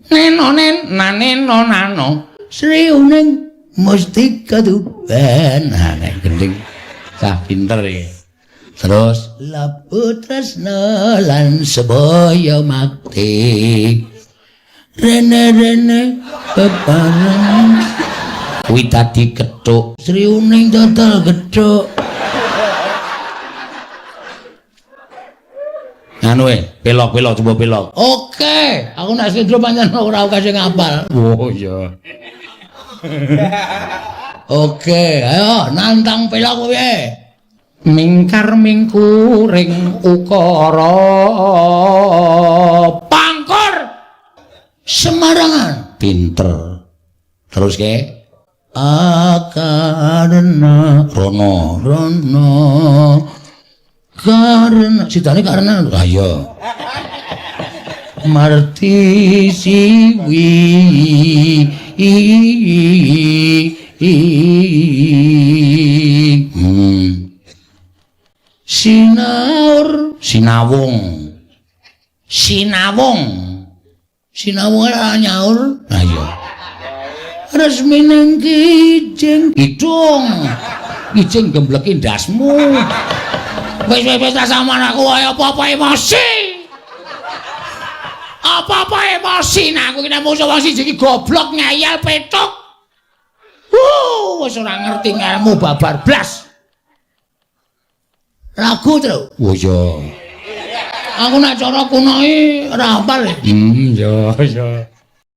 Neno nen naneno nano. Sri Uning Mustika Tuban. Nah, nek gending cah pinter iki. Terus Labu tresna lan sebaya makti. Rene-rene bebareng kuwi dadi gethuk. Sri Uning dodol gethuk. Anu pelok-pelok coba pelok. Oke, aku nek slendro pancen ora akeh sing ngapal. Oh iya. Oke, ayo nantang pelok piye? Mingkar mingkuring ukara pangkur Semarangan. Pinter. Terus ke Akarena rono. Rono karena sidane karena Ayo. Marti siwi Sinaur Sinawung. Sinawung. Sinawung ora nyaur. Ayo. Resmining kijing Kidung. Kijing gembleki ndasmu. Wis wis wis sampean aku ayo apa-apa emosi. Apa-apa emosi nah aku iki nek musuh wong siji iki goblok ngeyel petuk. Wis ora ngerti ngelmu babar blas. Lagu tru. Oh iya. Aku nek cara kuno iki ora hafal. Iya iya.